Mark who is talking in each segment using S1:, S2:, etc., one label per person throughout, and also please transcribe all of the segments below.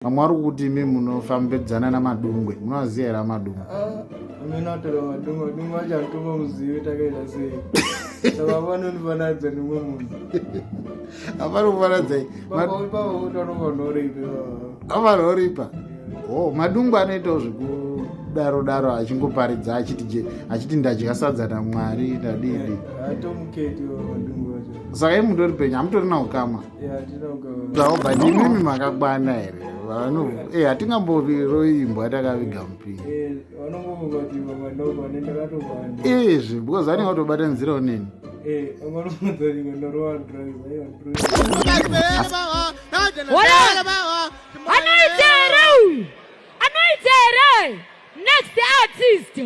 S1: Vamwe vari kuti imi munofambidzana naMadungwe, munovaziva here aMadungwe?
S2: Ah, amene atora Madungwe, Madungwe acho hatitombomuzivi takaita sei. Saka vanondifananidza nemumwe munhu.
S1: Hapana kufananidzai.
S2: Baba baba kuti anofanoripa.
S1: Afanoripa. Oh, Madungwe anoitawo zvekudaro daro achingoparidza achiti je achiti ndadya sadza naMwari ndadidi.
S2: Hatomuketi Madungwe wacho.
S1: Saka imi mutori penyu hamutorina ukama.
S2: Zvavo
S1: but imimi makakwana here eh, hatingamboviroi imbwa takaviga mupini
S2: eh,
S1: izvi eh, because vanenge vatobatanidzirawo neni
S3: Anoita here uyu? Anoita here? Next artist.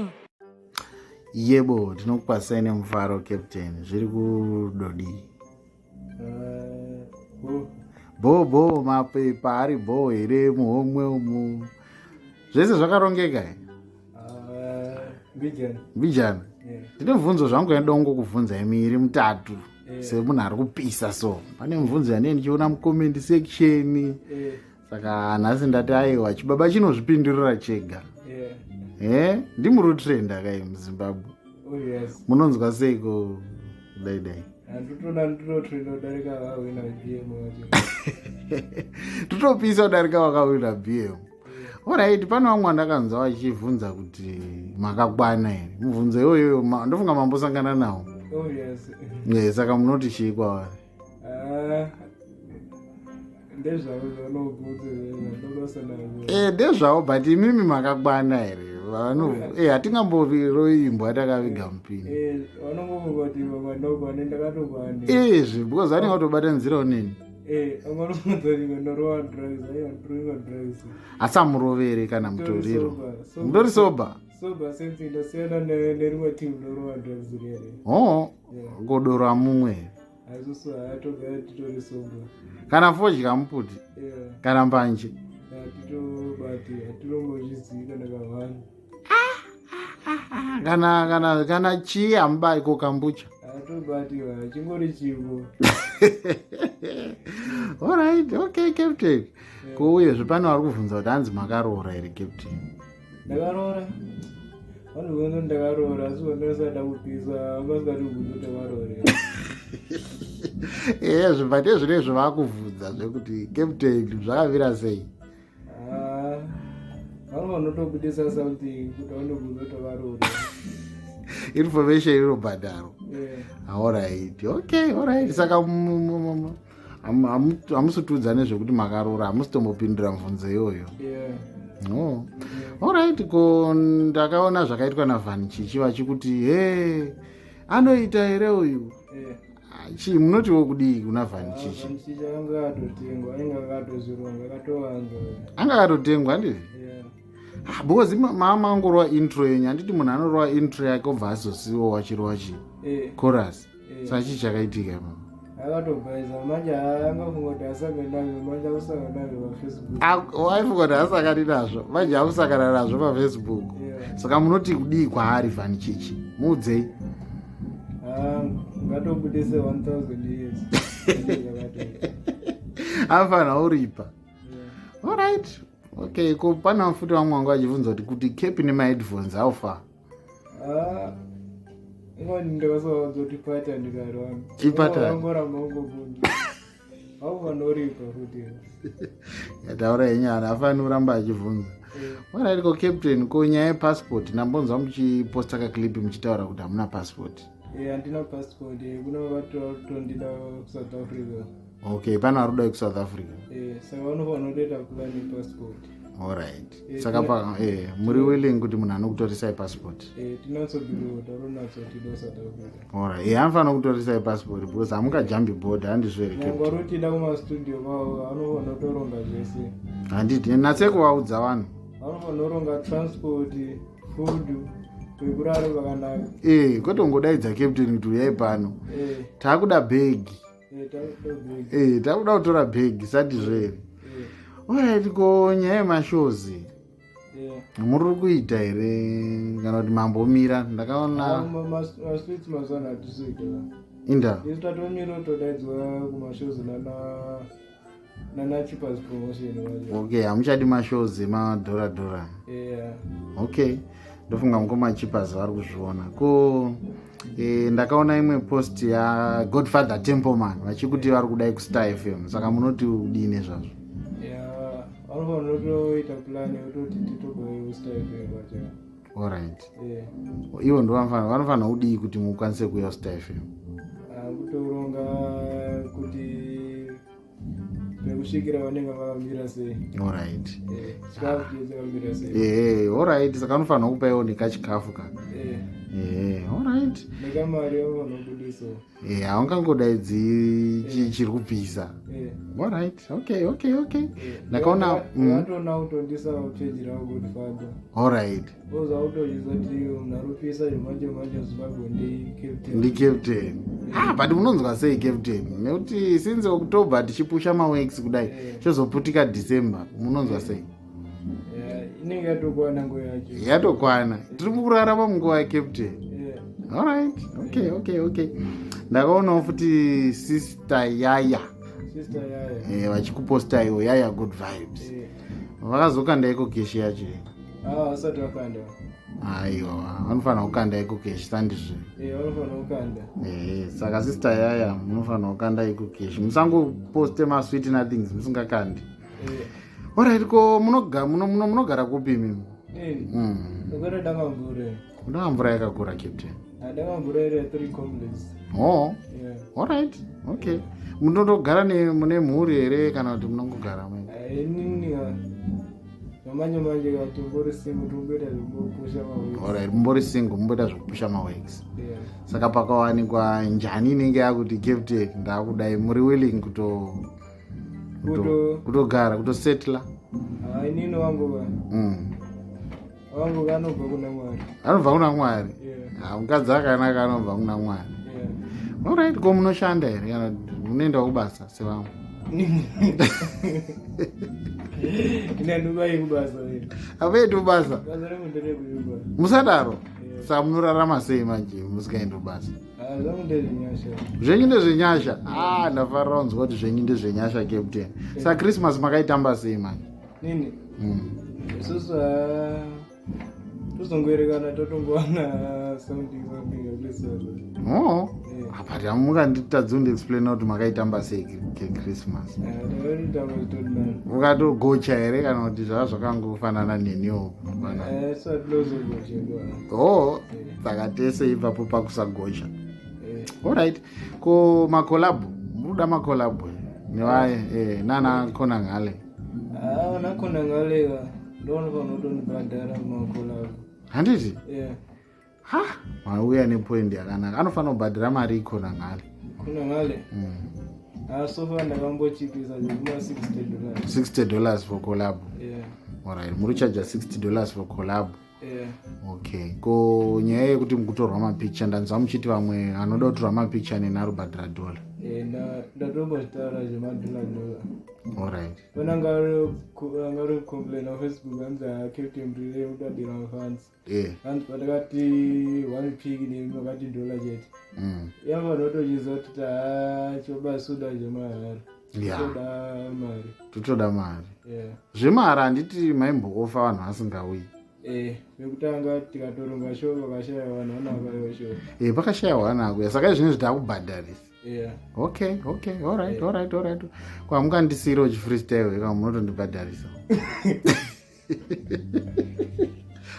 S1: Yebo, tinokukwazisai nemufaro Captain. Zviri kudodii? Bho bho mapepa ari bho here muhomwe umu zvese zvakarongeka here mbijana ndine mubvunzo zvangu yandoda kungokubvunzai miiri mutatu semunhu ari kupisa so pane mubvunzo yanee ndichiona mucomment section saka nhasi ndati aiwa chibaba chinozvipindurira chega e ndimurutrenda kai muzimbabwe
S2: oh, yes.
S1: Munonzwa seiko dai dai? Totopisa kudarika vakawina BM. Orit, pane vamwe vandakanzwa vachivhunza kuti makakwana here. Mubvunzo iwoyoyo ndofunga mambosangana nawo.
S2: Oh, yes.
S1: Saka munoti chii kwavari?
S2: Ah, ndezvavo zvavanobvunza ndobasa nazvo.
S1: Eh, ndezvavo but imimi makakwana here? Eh, hatingamboviroi imbwa takaviga mupini.
S2: Eh, vanongofunga kuti vanokwana ndakatokwana.
S1: Izvi because vanenge vatobatanidzirawo neni.
S2: Eh, vanongofunga kuti ndorova drugs, aiwa ndorova drugs.
S1: Asi amurovere kana mutoriro. Mutori sober?
S2: Sober sense ndasiyana nerimwe team rinorova drugs rere.
S1: Oh, godoro amumwe here?
S2: Isusu haatogara titori sober.
S1: Kana fodya muputi?
S2: Yeah.
S1: Kana mbanje?
S2: Hatitobati, hatitombozvizivi kana kahwani.
S1: Kana chii hamubai ko kambucha?
S2: Hatobati, chingori chipo.
S1: Alright, okay Captain. Yeah. Ko uyezve pane vari kubvunza kuti hanzi makaroora here Captain?
S2: Ndakaroora. Vanhu ndakaroora asi vandasada kupisa vasingati kubvunza kuti ndakaroora.
S1: Eya zvibva ndezvine zvavakubvunza zvekuti Captain zvakamira sei?
S2: Ah, vanhu vanotobudisa something kuti vanobvunza kuti vakaroora.
S1: Information inobhadharwa.
S2: Yeah.
S1: Alright, okay, alright. Saka hamusi kutiudza nezvekuti makaroora, hamusi tombopindura mubvunzo iyoyo.
S2: Yeah.
S1: No. Alright, ko ndakaona zvakaitwa naVan Chichi vachikuti he anoita here uyu?
S2: Yeah.
S1: Ah, chii munotiwo kudii kuna Van Chichi?
S2: Van Chichi anga akatotengwa, ainge akatozvironga, akatowanza.
S1: Anga akatotengwa handiti?
S2: Yeah.
S1: Ah, because mama angorova intro yenyu handiti munhu anorova intro yake obva azosiwo wachirova chii?
S2: Yeah.
S1: Chorus.
S2: Yeah.
S1: Saka chii chakaitika ipapo?
S2: Akatobvaiza manje angafunga kuti asangane nazvo manje akusangana nazvo paFacebook.
S1: Waifunga kuti asangani nazvo manje akusangana nazvo paFacebook.
S2: Yeah.
S1: Saka munoti kudii kwaari Van Chichi? Muudzei.
S2: Ah, ngatobudise 1000 years.
S1: Anofanira uripa. Alright. Okay, ko pana futi vamwe vanga vachibvunza kuti kuti cap nemaheadphones how far?
S2: Ah, ingoni ndakasawanza kuti pattern ndikarwara.
S1: Ipattern.
S2: Wangoramba ungobvunza. Haufanoripa futi.
S1: Yataura henyu anhu afaniri kuramba achibvunza. Alright, ko Captain, ko nyaya yepassport ndambonzwa muchiposta kaclip muchitaura kuti hamuna passport.
S2: Eh, handina passport, kuna vatondida kuSouth Africa.
S1: Okay, pane vari kuda kuSouth Africa.
S2: Eh, saka vanofanira kutoita plan yepassport.
S1: Alright.
S2: Eh,
S1: Saka pa muri willing kuti munhu anokutorisai passport?
S2: Eh, tinatsobhilota ronatsotida South Africa.
S1: Alright. Anofanira kutorisai passport because hamungajambi border handizvo here
S2: Nyangwe
S1: Captain?
S2: rotida kumastudio kwavo vanofanira kutoronga zvese.
S1: Handiti natse kuvaudza vanhu.
S2: Vanofanira kuronga transport, food, kwekurara pakanaka.
S1: Kwete kungodaidza Captain kuti uyai pano. Takuda bhegi.
S2: Takuda bhegi.
S1: Takuda kutora bhegi sati here. Alright, ko nyaya yemashows muri kuita here kana kuti mambomira? Ndakaona
S2: Mastreets mazuva ano hatisiita.
S1: Inda.
S2: Isu tatomira kutodaidzwa kumashows nana Nana Chipas Promotion vacho.
S1: Okay, hamuchadi mashows emadhora dhora.
S2: Yeah.
S1: Okay, ndofunga mukoma Chipas vari kuzviona. Ko ndakaona imwe post yaGodfather Templeman vachikuti vari kudai kuStar FM, saka munoti udii nezvazvo?
S2: Yeah, vanofanira kutoita plan yekutoti titobva kuStar FM vacho.
S1: Alright.
S2: Yeah.
S1: Ivo ndo vanofanira kudii kuti mukwanise kuuya kuStar FM?
S2: Kutoronga kuti pekusvikira vanenge vakamira sei.
S1: Alright.
S2: Chikafu chese chakamira sei.
S1: Ehe, alright, saka vanofanira kupaiwo nekachikafu ka.
S2: Eh.
S1: Ehe, alright.
S2: Nekamari vanofanira kubudisawo.
S1: Eh, haungangodaidzi chiri kupisa.
S2: Eh.
S1: Alright, okay. Ndakaona
S2: Vatoona kutondisa peji ravo Godfather.
S1: Alright.
S2: Oza kutoziva kuti munhu aripisa zvemanje manje Zimbabwe ndi Captain.
S1: Ndi Captain. Ah, but munonzwa sei Captain? Nekuti since October tichipusha maworks kudai, chozoputika December, munonzwa sei?
S2: Yeah, inenge yatokwana nguva yacho.
S1: Yatokwana. Tiri mukurarama munguva yaCaptain.
S2: Yeah.
S1: Alright, okay. Ndakaonawo futi Sister Yaya.
S2: Sister Yaya.
S1: Vachikuposta iwo Yaya Good Vibes.
S2: Yeah.
S1: Vakazokanda iko keshi yacho.
S2: Ah, vasati vakanda.
S1: Aiwa, vanofanira kukanda iko keshi, sandizvo?
S2: Eh, vanofanira kukanda.
S1: Saka Sister Yaya munofanira kukanda iko keshi. Musangoposte masweet nothings musingakandi.
S2: Eh.
S1: Alright, ko munogara kupi imimi?
S2: Nini? Ndakora Dangamvura.
S1: Dangamvura yakakura, Captain.
S2: Dangamvura area 3 complex.
S1: Oh.
S2: Yeah.
S1: Alright, okay. Munondogara mune mhuri here kana kuti munongogara mwe?
S2: Inini manje manje ka timbori single, timboita zvekupusha maworks.
S1: Alright, mumbori single, mumboita zvekupusha maworks.
S2: Yeah.
S1: Saka pakawanikwa njani inenge yakuti Captain ndakudai, muri willing kutogara, kutosetla?
S2: Ah, inini wangu ka. Wangu kanobva kuna Mwari.
S1: Anobva kuna Mwari.
S2: Yeah.
S1: Ah, mukadzi akanaka anobva kuna Mwari.
S2: Yeah.
S1: Alright, ko munoshanda here kana kuti munoenda kubasa sevamwe?
S2: Ini handibayi kubasa wena.
S1: Hamuendi kubasa?
S2: Basa rangu nderekuimba.
S1: Musadaro.
S2: Yeah.
S1: Saka munorarama sei manje musikaendi kubasa?
S2: Ah, zvangu ndezvenyasha.
S1: Zvenyu ndezvenyasha. Ah, ndafarira kunzwa kuti zvenyu ndezvenyasha, Captain. Saka Christmas makaitamba sei manje?
S2: Nini? Isusu tozongoerekana totongowana something something yakulisoro.
S1: Oh.
S2: Yeah.
S1: But hamunganditadzi kundiexplaina kuti makaitamba sei Christmas?
S2: Takaitamba zvitori nani.
S1: Mukatogocha here kana kuti zvava zvakangofanana neniwo?
S2: Satilozogochekwa.
S1: Oh, saka tese ipapo pakusagocha. Alright, ko macollabo, muruda macollabo nevaye nana Khona Ngale?
S2: Nakhona Ngaleka ndonofanira kutondibhadhara macollabo.
S1: Handiti?
S2: Yeah.
S1: Ha, mauya nepoint yakanaka, anofanira kubhadhara mari iKhona Ngale.
S2: Khona Ngale. So far ndakambochipisa zvekuma $60.
S1: $60 for collab?
S2: Yeah.
S1: Alright, muri kuchaja $60 for collab?
S2: Yeah.
S1: Okay, ko nyaya yekuti mukutorwa mapicture, ndanzwa muchiti vamwe anoda kutorwa mapicture neni arubhadhara dollar.
S2: Eh, ndatombozvitaura zvemadhola dhola.
S1: Alright.
S2: Pane angari kucomplaina kuFacebook, hanzi Captain Brile kudadira mafans. Hanzi patakati one pic nemi makati dollar chete. Yava notochiziva kuti taachobasuda zvemahara. Toda mari.
S1: Totoda mari.
S2: Yeah.
S1: Zvemahara handiti maimboofa vanhu vasingauyi?
S2: Eh, vekutanga tikatoronga show vakashaya vanhu, vana vakaiwa show.
S1: Pakashaya hwana akuya, saka izvinezvi takubhadharisa.
S2: Yeah.
S1: Okay, alright. Kwamukandisiyirawo chifreestyle ika, munotondibhadharisa.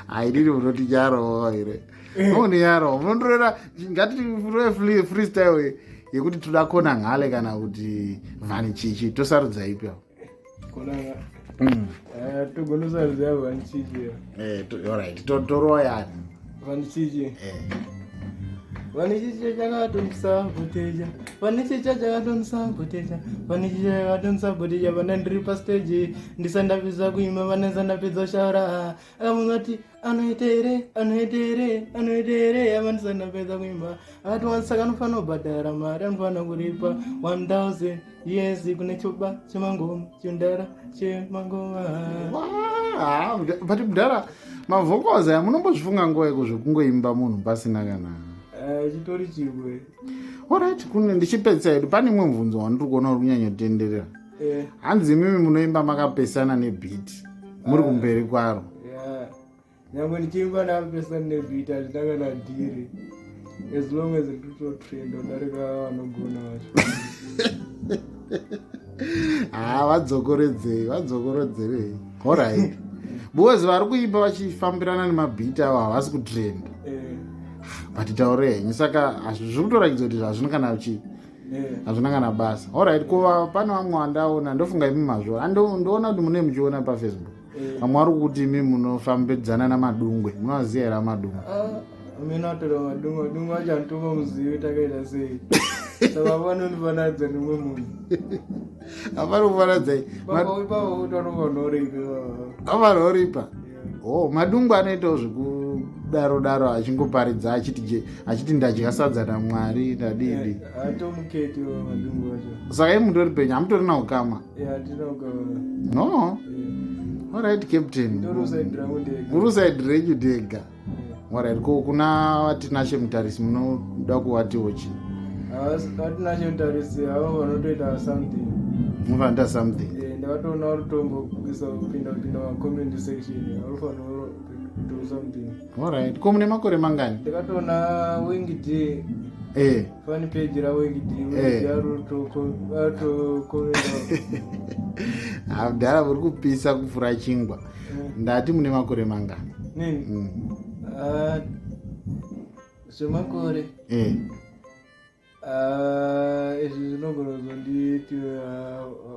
S1: Haidini, munotinyarawo here? Munondinyarowo, munondorera. Ngatirove freestyle yekuti toda Khona Ngale kana kuti Vhani Chichi, tosarudza ipi apo?
S2: Khona. Togonosarudza Vhani Chichi.
S1: Alright, torowa yani.
S2: Vhani Chichi. Vane chicha chakatondisaboteja, vane chicha chakatondisaboteja, vane chicha chakatondisaboteja. Vana ndiri pastage ndisandapedza kuimba, vana ndapedza kushaura, akamuzati anoita here, anoita here, anoita here? Ava ndisandapedza kuimba akati wansaka anofanira kubhadhara mari, anofanira kuripa 1000 yes kune choba chemangoma, chindara chemangoma.
S1: Wah, but mudhara, mavocals aya munombozvifunga nguva yeko zvekungoimba munhu pasina kana?
S2: Chitori chimwe.
S1: Alright, kune ndichipedzisa hedu, pane imwe mubvunzo wandiri kuona uri kunyanyotenderera.
S2: Eh.
S1: Hanzi imimi munoimba makapesana nebeat muri
S2: ah.
S1: kumberi kwaro.
S2: Yeah. Nyangwe ndichiimba ndakapesana nebeat hazvina kana dhiri. As long as nditotrend udarika vanogona vacho.
S1: Ah, vadzokoredzei, vadzokorodzerei. Alright. Because vari kuimba vachifambirana nemabhiti avo havasi kutrend.
S2: Eh.
S1: But taure henyu saka zviri kutoratidza kuti zvazvino kana chii hazvina kana basa orit ko pane vamwe vandaona ndofunga imi mazvo ndoona kuti mune muchiona pafacebook eh. vamwe vari kuti imi munofambidzana namadungwe munovaziva here amadungwe
S2: ah, mina atora madungwe madungwe acho antomamuzivi takaita sei saka vanondifananidza nemumwe munhu
S1: hapana kufananidzai avanoripa o oh, madungwe anoitawo zvekudaro daro achingoparidza achiti achiti ndadya sadza namwari ndadidi saka imi mutori penyu hamutorina ukama no alright captain muri usaidi renyu ndega Alright, ko kuna vaTinashe Mutarisi munoda kuvatiwo chii?
S2: VaTinashe Mutarisi avo vanotoita something.
S1: Munoita something.
S2: Eh, ndakatoona rutombo kuisa kupinda kupinda ma comment section. Vanofanira do something.
S1: Alright, ko mune makore mangani?
S2: Ndakatoona Winky D.
S1: Eh.
S2: Fan page ra Winky D. Winky D arutoko ato comment.
S1: Abdala muri kupisa kupfura chingwa. Ndati mune makore mangani?
S2: Nini? Ah, zvemakore.
S1: Eh.
S2: Ah, izvi zvinogona kuzonditi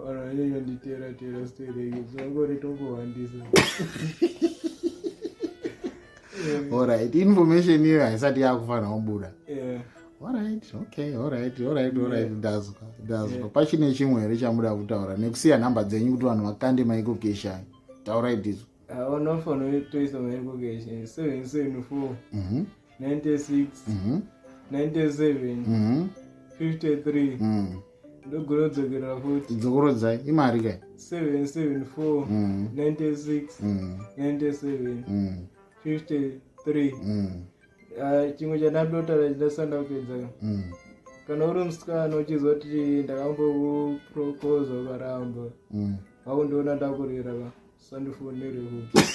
S2: vanonyanyonditera tera stereki zvemakore tombowandisa.
S1: Alright, information iyo haisati yakufanira kubuda.
S2: Yeah.
S1: Alright, okay, alright, alright, alright, ndazwa, ndazwa. Pachine chimwe here chamuda kutaura nekusiya nhamba dzenyu kuti vanhu vakande maikokeshai. Taurai tizo.
S2: Unofanira kutoisa maikokesha 774 96 97 53 ndogona kudzokerera futi.
S1: Dzokorodzai, imari kai?
S2: 774 96 97 53. Ah, chimwe chandandotaura chinasanda kupedza kana uri musikana uchiziva kuti ndakambokuproposa ukaramba wakundiona ndakurira ka sandifonere kuti.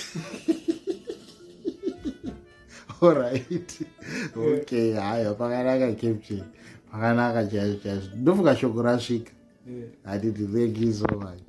S1: Alright, okay, haya, pakanaka captain, pakanaka chaizvo chaizvo. Ndofunga shoko rasvika. Hatiti thank you so much.